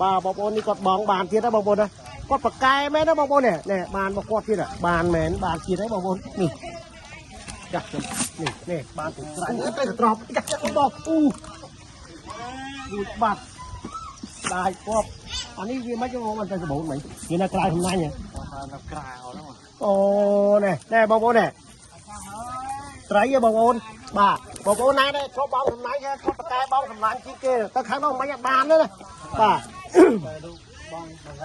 បាទបងប្អូននេះគាត់បងបានទៀតណាបងប្អូនណាគាត់ប្រកែមែនណាបងប្អូននេះនេះបានមកគាត់ទៀតបានមែនបានទៀតហើយបងប្អូននេះចាស់នេះនេះបានទៅស្រែទៅត្រប់ចាស់បងអូលួចបាត់ដាយពប់អានេះវាមិនបងមិនទៅសបូនមិនវានៅក្រៅសំណាញ់ហ៎ នៅក្រៅហ្នឹង អូនេះនេះបងប្អូននេះត្រីហ៎បងប្អូនបាទបងប្អូនណាដែរធ្លាប់បងសំណាញ់គាត់ប្រកែបងសំណាញ់ជាងគេទៅខាងនោះមិនបានទេណាបាទ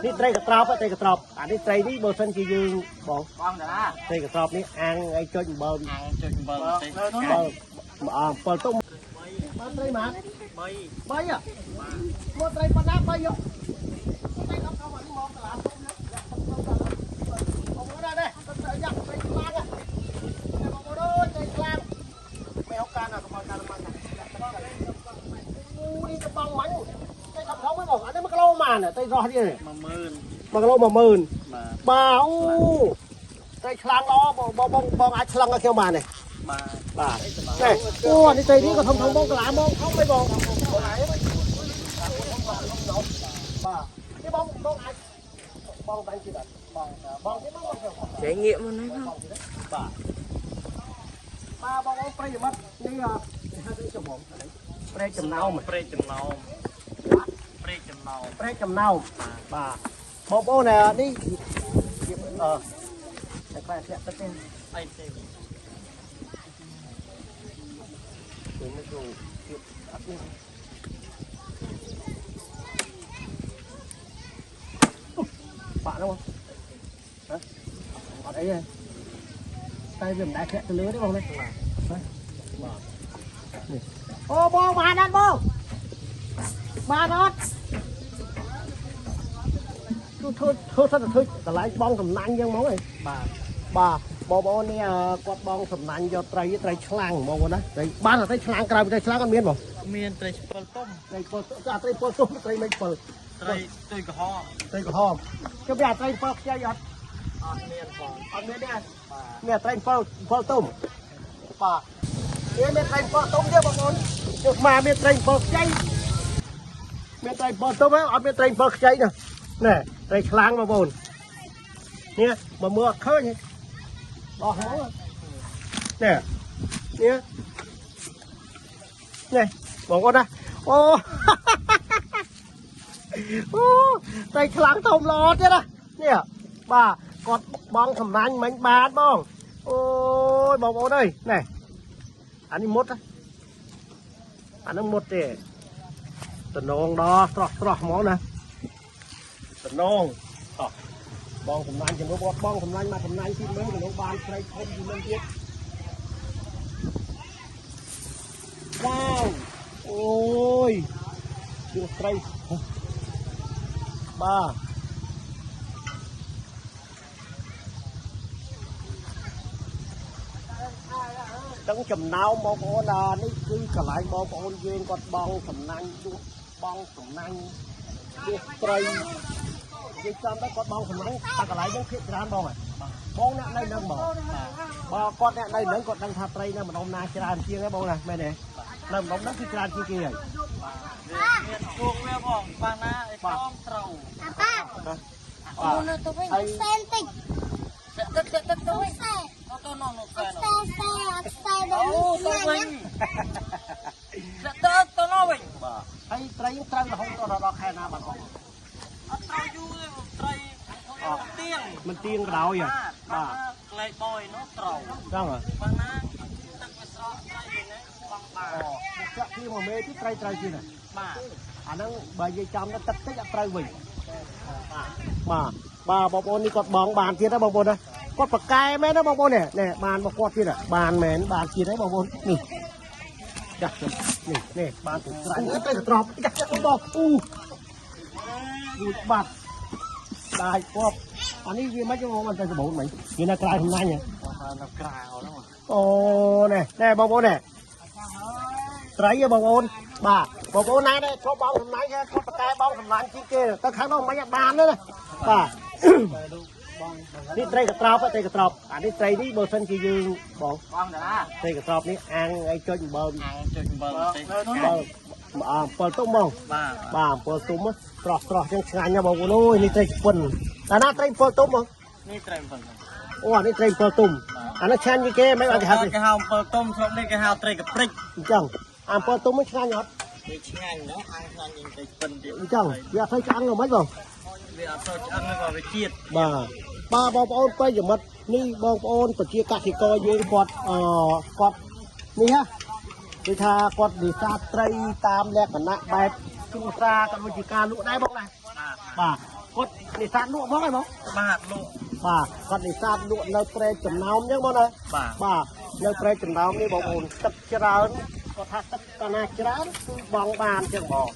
នេះត្រីកត្រោបត្រីកត្រោបអានេះត្រីនេះបើសិនជាយើងបង បងតា ត្រីកត្រោបនេះអាំងអីចុចអំបិល អាំងចុចអំបិល តិចអំបិលទុំបានត្រីម៉ា 3 3ហ៎មកត្រីប៉ុណ្ណា3ហ៎ត្រីខំខំអានេះមកកន្លះទុំបងប្អូនដែរយ៉ាត្រីខ្លាំងបងប្អូនអើយត្រីខ្លាំងមិនហុកកានកុំឲ្យកានមិនអូនេះទៅបងមាញ់ត្រីខំខំហ្នឹងបងអានេះ1គីឡូម៉ានត្រីរស់ទៀត 10000 1គីឡូ10000បាទអូត្រីខ្លាំងល្អបងបងបងអាចឆ្លងឲ្យខ្ញុំបានទេ បាទ បាទនេះអូអានេះត្រីនេះក៏ធំធំបងកន្លះបងធំហីបងបាទនេះបងបងអាចបងបាញ់ទៀតអត់បងបងទៀតបង trải nghiệm mà nói không បាទបាទបងអូនប្រិយមិត្តនេះហៅទៅចំបងព្រែកចំណោម ព្រែកចំណោមព្រែកចំណោម ព្រែកចំណោមបាទបងប្អូននេះអឺតែខ្លាចធ្លាក់ទឹកទេ អីទេ គឺមិនចូលទៀតអត់មានបាក់នោះហ៎អត់អីទេតែវាមិនដែលធ្លាក់ទៅលើទេបងណាបាទនេះអូបងបានអត់បងបានអត់ទូធ្វើធ្វើសិតតែធ្វើកន្លែងបងសំណាញ់យ៉ាងហ្មងឯង បាទ បាទបងប្អូននេះគាត់បងសំណាញ់យកត្រីត្រីឆ្លាំងបងប្អូនណាត្រីបានត្រីឆ្លាំងក្រៅពីត្រីឆ្លាំងអត់មានបង មានត្រីឆ្ពិលទុំ ត្រីពលអាត្រីពលទុំត្រីមិនពល ត្រីត្រីក្រហម ត្រីក្រហមចុះវាអាត្រីពលខ្ចីអត់ អត់មានបង អត់មានទេមានត្រីពលពលទុំបាទនេះមានត្រីពលទុំទេបងប្អូនចុះមកមានត្រីពលខ្ចីមានត្រីពលទុំហ៎អត់មានត្រីពលខ្ចីទេនេះត្រីឆ្លាំងបងប្អូននេះមកមើលអត់ឃើញដោះមកនេះនេះនេះបងប្អូនណាអូអូត្រីខ្លាំងធំល្អទៀតណានេះបាទគាត់បងសំណាញ់មិញបានបងអូយបងប្អូនអើយនេះអានេះមុតអានឹងមុតទេតំណងដល់ស្រស់ស្រស់ហ្មងណាតំណងអោះបងសំណាញ់ជាមួយគាត់បងសំណាញ់មកសំណាញ់ទីមើលក្នុងបានត្រីធំទីនឹងទៀតវ៉ាវអូយជាត្រីបាទទាំងចំណោមបងប្អូននេះគឺកន្លែងបងប្អូនយើងគាត់បងសំណាញ់បងសំណាញ់លួសត្រីនិយាយចំទៅគាត់បងសំណាញ់តែកន្លែងហ្នឹងភាគច្រើនបងបងអ្នកនៅនឹងបងបើគាត់អ្នកនៅនឹងគាត់ដឹងថាត្រីនៅម្ដុំណាច្រើនជាងហ៎បងណាមែនទេនៅម្ដុំហ្នឹងគឺច្រើនជាងគេហើយ មានជួងវាបងបានណាអីបងត្រូវ អាប៉ាអូនទៅវិញសែនតិច ទឹកទឹកទឹកទៅវិញទៅនោះនោះសែន សែនសែនអត់សែន អូទៅវិញទៅទៅនោះវិញ បាទហើយត្រីត្រូវរហូតដល់ខែណាបាទបង អត់ត្រូវយូរទេត្រីអត់ទៀង មិនទៀងក៏ដោយបាទ ក្លែកបយនោះត្រូវ ចឹងហ៎ បងណាទឹកវាស្រកត្រីនេះបងបាទ ចាក់ពីមួយមេទីត្រីត្រូវជាង បាទ អាហ្នឹងបើនិយាយចំទៅទឹកតិចអត់ត្រូវវិញបាទបាទបងប្អូននេះគាត់បងបានទៀតណាបងប្អូនណាគាត់ប្រកែមែនណាបងប្អូននេះនេះបានមកគាត់ទៀតបានមែនបានទៀតហើយបងប្អូននេះចាស់នេះនេះបានទៅស្រែត្រីត្រប់ចាស់បងអូលួចបាត់ដាយពប់អានេះវាមិនបងមិនទៅសបូនមិនវានៅក្រៅសំណាញ់ ហ៎នៅក្រៅហ្នឹង អូនេះនេះបងប្អូននេះត្រីហ៎បងប្អូនបាទបងប្អូនណាដែរធ្លាប់បងសំណាញ់គាត់ប្រកែបងសំណាញ់ជាងគេទៅខាងនោះមិនបានទេណាបាទនេះត្រីកត្រោបត្រីកត្រោបអានេះត្រីនេះបើសិនជាយើងបង បងតា ត្រីកត្រោបនេះអាំងអីចុចអំបិល អាំងចុចអំបិលតិច អំបិល អ7ទុំបង បាទ បាទ7ទុំស្រស់ស្រស់ចឹងឆ្ងាញ់ណាស់បងប្អូនអូយនេះត្រីស្ពិនតែណាត្រី7ទុំបង នេះត្រី7ទុំ អូអានេះត្រី7ទុំអានេះឆ្ងាញ់ជាងគេមិនអត់គេហៅ គេហៅ7ទុំស្រុកនេះគេហៅត្រីកព្រិច អញ្ចឹងអា7ទុំនេះឆ្ងាញ់អត់ វាឆ្ងាញ់ណាស់អាំងឆ្ងាញ់ជាងត្រីស្ពិនទៀត អញ្ចឹងវាអត់សូវឆ្អឹងហ្មងបង វាអត់សូវឆ្អឹងទេក៏វាជាតិ បាទបាទបងប្អូនប្រិយមិត្តនេះបងប្អូនប្រជាកសិករយើងគាត់អឺគាត់នេះហ่ะគឺថាគាត់នេសាទត្រីតាមលក្ខណៈបែបគ្រួសារក៏ដូចជាការលក់ដែរបងណា បាទ បាទគាត់នេសាទលក់ហ្មងហ៎បង បាទលក់ បាទគាត់នេសាទលក់នៅព្រែកចំណោមអញ្ចឹងបងណា បាទ បាទនៅព្រែកចំណោមនេះបងប្អូនទឹកច្រើនគាត់ថាទឹកកាលណាច្រើនគឺបងបានអញ្ចឹងបង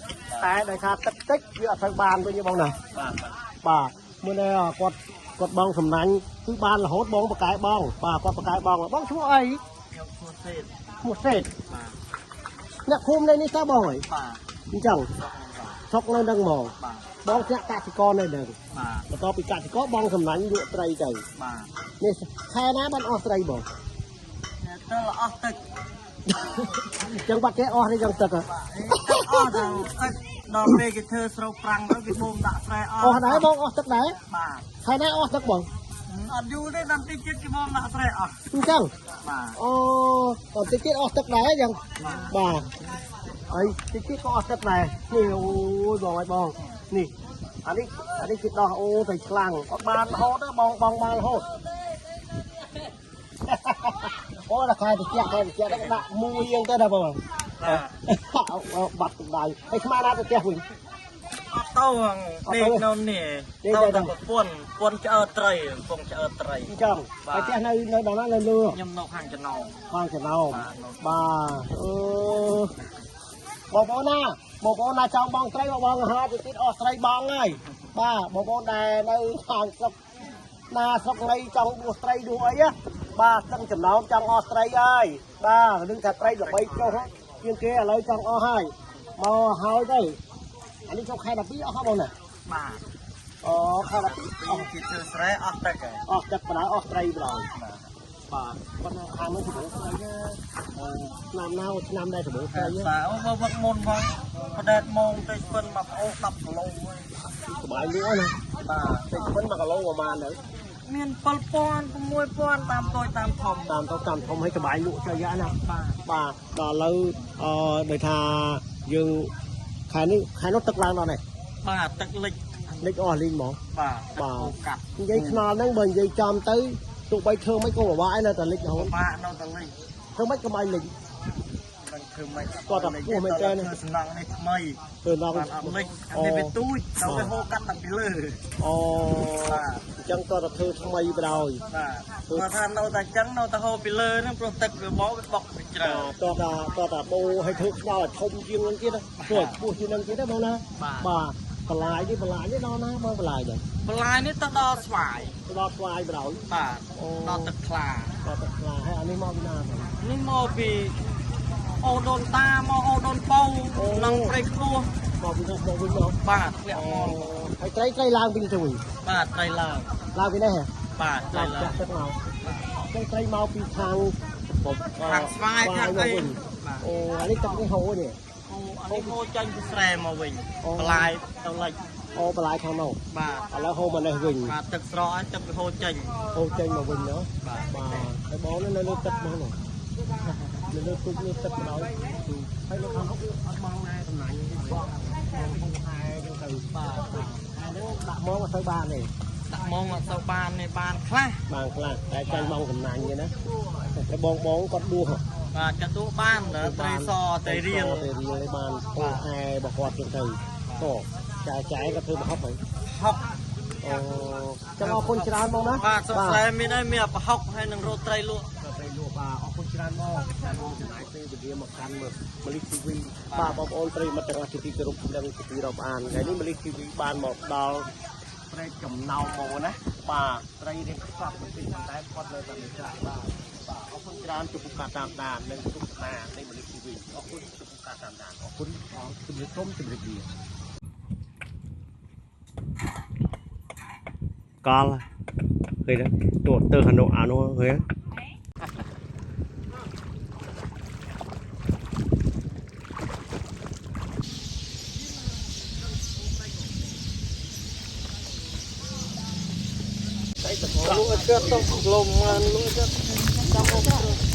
តែដោយថាទឹកតិចវាអត់ត្រូវបានវិញទេបងណា បាទបាទ បាទមួយនេះគាត់គាត់បងសំណាញ់គឺបានរហូតបងបកែបងបាទគាត់បកែបងបងឈ្មោះអី ខ្ញុំឈ្មោះសេត ឈ្មោះសេត បាទ អ្នកភូមិនៅនេះតើបងអើយ បាទ អញ្ចឹងស្រុកនៅនឹងហ្មង បាទ បងជាកសិករនៅនឹង បាទ បន្ទាប់ពីកសិករបងសំណាញ់លក់ត្រីទៅ បាទ នេះខែណាបានអស់ត្រីបង ទៅអស់ទឹក អញ្ចឹងបាត់គេអស់ទេចឹងទឹកហ៎ ទឹកអស់ទៅទឹកដល់ពេលគេធ្វើស្រូវប្រាំងទៅគេបូមដាក់ស្រែអស់ អស់ដែរបងអស់ទឹកដែរ បាទ ខែណាអស់ទឹកបង អត់យូរទេដល់តិចទៀតគេបូមដាក់ស្រែអស់ អញ្ចឹង បាទ អូដល់តិចទៀតអស់ទឹកដែរអញ្ចឹង បាទ បាទហើយតិចទៀតក៏អស់ទឹកដែរនេះអូយបងអើយបងនេះអានេះអានេះគេដោះអូទៅឆ្លាំងអត់បានរហូតទេបងបងបានរហូតអូដល់ខែតិចខែតិចដាក់ដាក់មួយអញ្ចឹងទៅណាបង បាទ បាត់កម្ដៅហើយស្មានណាទៅផ្ទះវិញ អត់ទៅដេកនៅនេះទៅតែប្រពន្ធប្រពន្ធឆ្អើត្រីកំពុងឆ្អើត្រី អញ្ចឹងហើយផ្ទះនៅនៅដល់ណានៅលើ ខ្ញុំនៅខាងចំណោម ខាងចំណោមបាទអឺបងប្អូនណាបងប្អូនណាចង់បងត្រីបងហាទៅទៀតអស់ត្រីបងហើយបាទបងប្អូនដែលនៅខាងស្រុកណាស្រុកណីចង់ដួសត្រីដួសអីណាបាទស្ទឹងចំណោមចង់អស់ត្រីហើយបាទនឹងថាត្រីល្បីចុះជាងគេឥឡូវចង់អស់ហើយមកហើយទៅអានេះចូលខែ12អស់ហ៎បងណា បាទ អូខែ12អស់ គេធ្វើស្រែអស់ទឹកហើយ អស់ទឹកបណ្ដោយអស់ត្រីបណ្ដោយបាទគាត់នៅខាងនោះសម្បូរត្រីណាឆ្នាំណាឆ្នាំដែរសម្បូរត្រីណា បាទអូបើវឹកមុនផងផ្ដេតម៉ងទៅស្ពិនមកអូ10គីឡូហើយ សប្បាយលក់ណា បាទ តែស្ពិន1គីឡូប្រហែលទៅ មាន7000 6000តាមតូចតាមធំ តាមទៅតាមធំឲ្យសប្បាយលក់ចុះយ៉ាណា បាទ បាទដល់ឥឡូវអឺដោយថាយើងខែនេះខែនោះទឹកឡើងដល់នេះ បាទទឹកលិច លិចអស់លីងហ្មង បាទទឹកកាត់ និយាយខ្នល់ហ្នឹងបើនិយាយចំទៅទោះបីធ្វើមិនក៏ពិបាកឯនៅតែលិចរហូត បាក់នៅតែលិច ធ្វើមិនក៏មិនលិច នឹងធ្វើមិន គាត់តែពោះមែនតើ ធ្វើសំណង់នេះថ្មី ធ្វើដល់ បាទអត់លិចអានេះវាទូចដល់វាហូរកាត់តាំងពីលើ អូ បាទ អញ្ចឹងតើតែធ្វើថ្មីបណ្ដោយ បាទគាត់ថានៅតែអញ្ចឹងនៅតែហូរពីលើហ្នឹងព្រោះទឹកវាមកវាបុកវាច្រើន តតតតបូឲ្យធ្វើខ្នល់ឲ្យធំជាងនឹងទៀតធ្វើឲ្យខ្ពស់ជាងនឹងទៀតណាបងណា បាទ បាទបន្លាយនេះបន្លាយនេះដល់ណាបងបន្លាយដែរ បន្លាយនេះទៅដល់ស្វាយ ទៅដល់ស្វាយបណ្ដោយ បាទ អូ ដល់ទឹកថ្លា ដល់ទឹកខ្លាហើយអានេះមកពីណាបង នេះមកពីអូដូនតាមកអូដូនពៅ អូ ក្នុងព្រៃខ្ពស់ មកពីនោះមកវិញមក បាទធ្លាក់មក ហើយត្រីត្រីឡើងពីទៅវិញ បាទត្រីឡើង ឡើងពីនេះហ៎ បាទត្រី ឡើង ឡើង ចាក់ទឹកមកចឹងត្រីមកពីខាង ខាងស្វាយខាងអី មកវិញ បាទ អូអានេះទឹកនេះហូរនេះ អូអានេះហូរចាញ់ពីស្រែមកវិញ អូ បន្លាយទៅលិច អូបន្លាយខាងនោះ បាទ ឥឡូវហូរមកនេះវិញ បាទទឹកស្រកហើយទឹកវាហូរចេញ ហូរចេញមកវិញណោះ បាទ បាទហើយបងនេះនៅលើទឹកមកនោះនៅលើទូកនេះទឹកបណ្ដោយហើយនៅខាងនោះអត់បងដែរកំណាញ់បងបងហូរហែចឹងទៅ បាទ ហើយហ្នឹងដាក់មកអត់ទៅបានទេ ដាក់មកអត់ទៅបានទេបានខ្លះ បានខ្លះតែចាញ់បងកំណាញ់ទេណាតែបងបងគាត់ដួស បាទចាត់ទូបានដល់ត្រីសត្រីរៀល ត្រីរៀលឯបានហូរហែរបស់គាត់ចឹងទៅអូចែចែក៏ធ្វើមកហប់ហើយ ហុក អូចឹងអរគុណច្រើនបងណា បាទសុខស្រែមានហើយមានប្រហុកហើយនឹងរោត្រីលក់ ត្រីលក់បាទអរគុណច្រើនបងដែលបងចំណាយពេលវេលាមកកាន់មើលមលីធីវីបាទបងប្អូនប្រិយមិត្តទាំងអស់ជាទីគោរពនិងជាទីរាប់អានថ្ងៃនេះមលីធីវីបានមកដល់ព្រែកចំណោមមកណាបាទត្រីរៀងខ្សត់បន្តិចប៉ុន្តែគាត់នៅតែមានច្រើនបាទបាទអរគុណច្រើនចំពោះការតាមដាននិងទស្សនានៃមលីធីវីអរគុណចំពោះការតាមដានអរគុណអរជំរាបសូមជម្រាបលាកលឃើញទេតួទៅខាងនោះអានោះឃើញទេ លក់ចិត្តទៅលំលក់ចិត្តចាំមក